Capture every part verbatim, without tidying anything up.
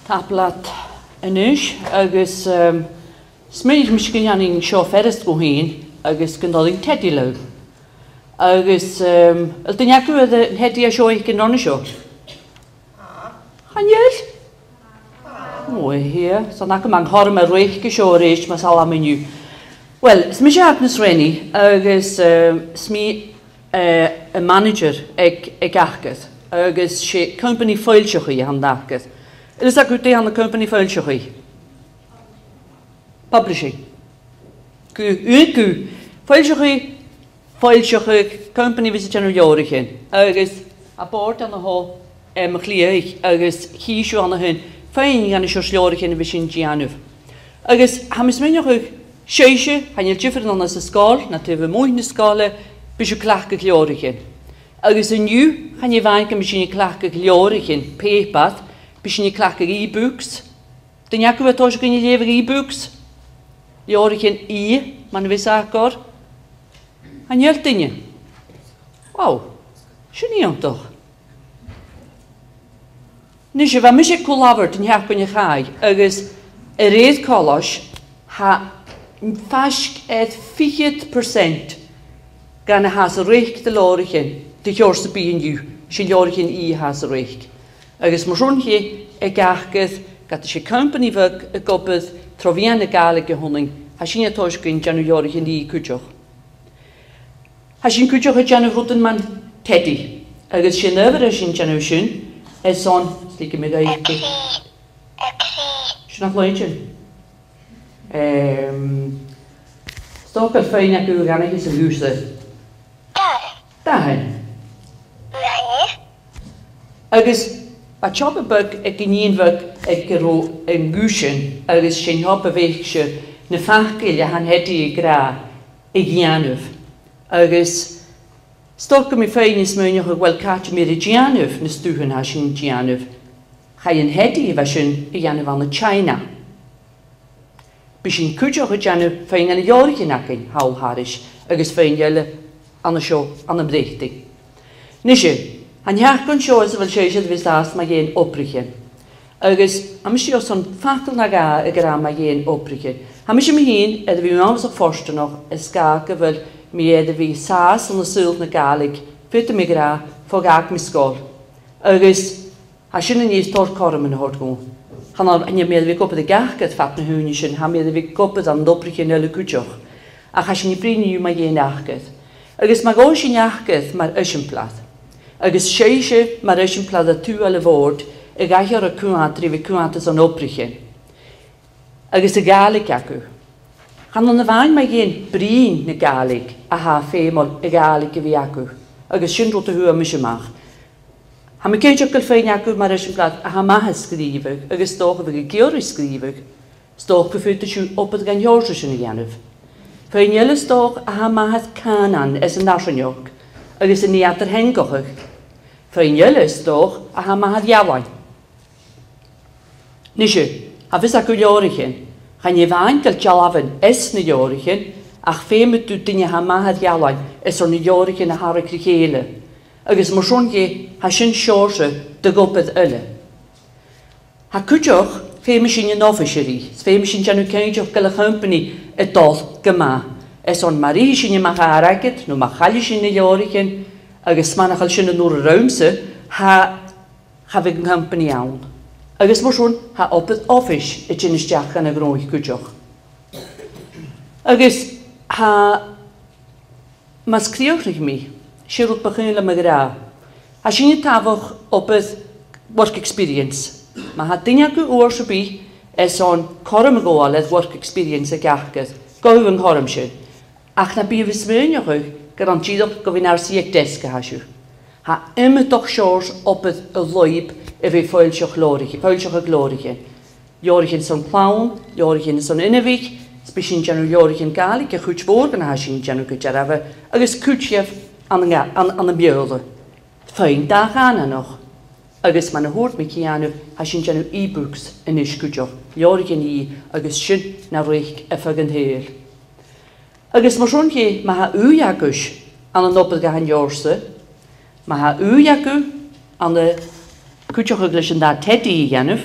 Tapadh leat a-nis, agus, ehm, smaoinich mise gun dèanainn seo furasta dhomh fhìn agus gun toirinn teadaidh leam. Agus, ehm, a bheil duine agaibh air an teadaidh a seo fhaicinn roimhe seo? Chan eil? Ò, a Thighearna, 's ann agam an cothrom a reic seo a-rithist, mas fheàrr leam an-diugh. Uill, is mise Agnes Rennie, agus, ehm, is mi eh, am manaidsear aig, aig Acair, agus 's e companaidh foillseachaidh a th' ann an Acair. A bheil fhios agaibh dè th' ann an companaidh foillseachaidh? Publishing. Gu, gu, foillseachaidh, foillseachadh, companaidh a bhios a' dèanamh leabhraichean, agus tha bòrd ann a sheo, eh, mo chliathaich, agus chì sibh an sin feadhainn dha na seòrsa leabhraichean a bhios sinn a' dèanamh. Agus tha mi a' smaoineachadh, sibhse, chan eil diofar ann an sgoil, no taobh a-muigh na sgoile, bidh sibh a' cleachdadh leabhraichean. Agus an-diugh, chan e a-mhàin gum bi sinn a' cleachdadh leabhraichean pàipeir, bidh sinn a' cleachdadh e-books. Duine agaibh a tha a' tòiseachadh a' leughadh e-books? Leabhraichean e, mar a bhios aca air. Chan eil duine. Wow. Sin iongantach. Nise, bha mise a' co-labhairt an t-seachdain a chaidh, agus a rèir choltais, tha faisg air fichead percent dha na thathas a' reic de leabhraichean de sheòrsa B an-diugh, 's e leabhraichean e a thathas a' reic. Agus mar sin, aig Acair, ged a tha companaidh bheag ag obair tro mheadhan na Gàidhlig a th' annainn, tha sinne a' tòiseachadh a' dèanamh leabhraichean e cuideachd. Tha sinn cuideachd a' dèanamh rudan mar teadaidh, agus 's e an adhbhar a tha sinn a' dèanamh sin, airson, is leig mi dhuibh. A' chrith, a' chrith. Sin a' chlann sin. Ehm, 's dòcha gu bheil feadhainn agaibh a' dèanamh sin sa chùrsa. Dathan. Dathan. Dathan. Agus bha teòga beag aig an nighean bheag aig an robh an cùisean, agus 's e an teòga a bh' aice na faclan a tha an teadaidh ag ràdh a dhèanamh. Agus 's dòcha gum bi feadhainn a' smaoineachadh, uill, càit am bi sinn a' dèanamh na stuthan a tha sinn a' dèanamh? Chaidh an teadaidh a bha sin a dhèanamh ann an China. Bidh sinn cuideachd a' dèanamh feadhainn dha na leabhraichean againn thall thairis, agus feadhainn eile an seo ann am Breatainn. Nise, tha an t-seachdain seo is a bheil sibhse air a bhith an sàs mu dheidhinn obraichean. Agus tha mise airson facal no dhà a ràdh mu dheidhinn obraichean. Tha mise mi fhìn air a bhith uabhasach fortanach air sgàth gu bheil mi air a bhith an sàs ann an saoghal na Gàidhlig, faodaidh mi ràdh, bho dh'fhàg mi sgoil. Agus tha sin a-nis a' toirt cothroman a thoirt dhomh. Chan eil, chan eil mi air a bhith ag obair aig Acair fad na h-ùine sin, tha mi air a bhith ag obair ann an obraichean eile cuideachd. Ach tha sinn a' bruidhinn an-diugh mu dheidhinn Acair. Agus ma ghabhas sinn Acair mar eisimpleir, agus sibhse mar eisimpleir air tuath a' bhòrd, a dh'aithghearr a' coimhead ri bhith a' coimhead airson obraichean, agus a' Ghàidhlig agaibh. Chan ann a-mhàin mu dheidhinn bruidhinn na Gàidhlig a tha e feumail a' Ghàidhlig a bhith agaibh, agus sin rud a fhuair mise a-mach. Tha mi cinnteach gu bheil feadhainn agaibh mar eisimpleir a tha math air sgrìobhadh, agus 's dòcha a bhith ag iarraidh sgrìobhadh, 's dòcha gu faodadh sibh obair dhen t-seòrsa sin a dhèanamh. Feadhainn eile 's dòcha a tha math air cànan is an fharsaingeachd, agus an eadar-theangachadh. Feadhainn eile 's dòcha a tha math air ealain. Nise, tha fios agaibh leabhraichean, chan e a-mhàin gu bheil dealbhan anns na leabhraichean, ach feumaidh tu duine a tha math air ealain airson na leabhraichean a tharraing ri chèile, agus mar sin dheth, tha sin seòrsa de dh'obair eile. Tha cuideachd, feumaidh sinn an oifis a ruith, is feumaidh sinn dèanamh cinnteach gu bheil a' chompanaidh a' dol gu math, airson ma ruithidh sinn a-mach à airgead, no ma chaillidh sinn na leabhraichean, agus 's mathaid nach eil sin an urra riumsa, tha cha bhi an companaidh ann. Agus mar sin, tha obair oifis a' tighinn a-steach dhan a' ghnothach cuideachd. Agus tha, mus crìochnaich mi, 's e rud bu chaomh leam a ràdh, tha sinne a' tabhachd obair work experience. Ma tha duine agaibh uair sam bith airson cothrom a ghabhail air work experience aig Acair, gabhaibh an cothrom sin. Ach na bithibh a' smaoineachadh gur ann dìreach gu bhith nar suidhe aig deasg a tha sibh. Tha iomadach seòrsa obair an lùib a bhith foillseachadh leabhraichean, foillseachadh leabhraichean. Leabhraichean son clann, leabhraichean son inbhich, is bidh sinn a' dèanamh leabhraichean Gàidhlig, a' chuid mhòr dha na tha sinn a' dèanamh gu dearbh, agus cuid dhiubh ann an, ann, ann am Beurla. Feadhainn dà-chànanach. Agus mar a thuirt mi, ceann, tha sinn a' dèanamh e-books a-nis cuideachd, leabhraichean e, agus sin na reic air feadh an t-saoghail. Agus mar sin, ma tha ùidh agaibh ann an obair dhen t-seòrsa, ma tha ùidh agaibh ann an cuideachadh leis an dà teadaidh a dhèanamh,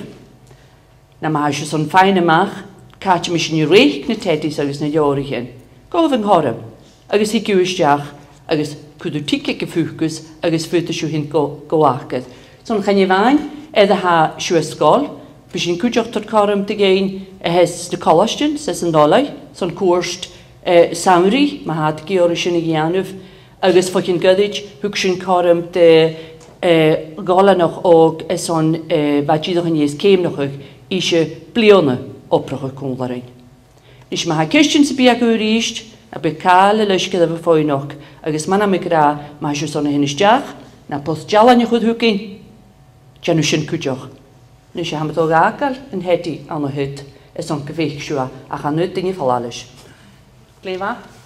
No ma tha sibh airson faighinn a-mach càit am bi sinn a' reic na teadaidhs agus na leabhraichean, gabhaibh an cothrom, agus thigibh a-steach, agus cuiribh tic aig a' fhocus, agus faodaidh sibh fhèin co-, co-fhàgail. Son chan e a-mhàin air a tha sibh an sgoil, bidh sinn cuideachd a' toirt cothrom do dhaoine a tha anns na colaistean, 's anns an oilthigh, son cuairt, eh, samhraidh, ma tha iad ag iarraidh sin a dhèanamh, agus bho chionn ghoirid, thug sinn cothrom do, eh, dh'oileanach òg airson, eh, bha dìreach an dèidh ceumnachadh ise bliadhna obrachadh còmhla rinn. Nis ma tha ceistean sam bith agaibh a-rithist, na bi càil a leisgeul a' faighneachd, agus mar a tha mi ag ràdh, ma tha sibh airson a thighinn a-steach, no post-dealain a chur thugainn, dèanaibh sin cuideachd. Nis, tha mi a' dol a dh'fhàgail an teadaidh an-siud airson gum faic sibh e, ach chan fhaod duine falbh leis. Glè mhath.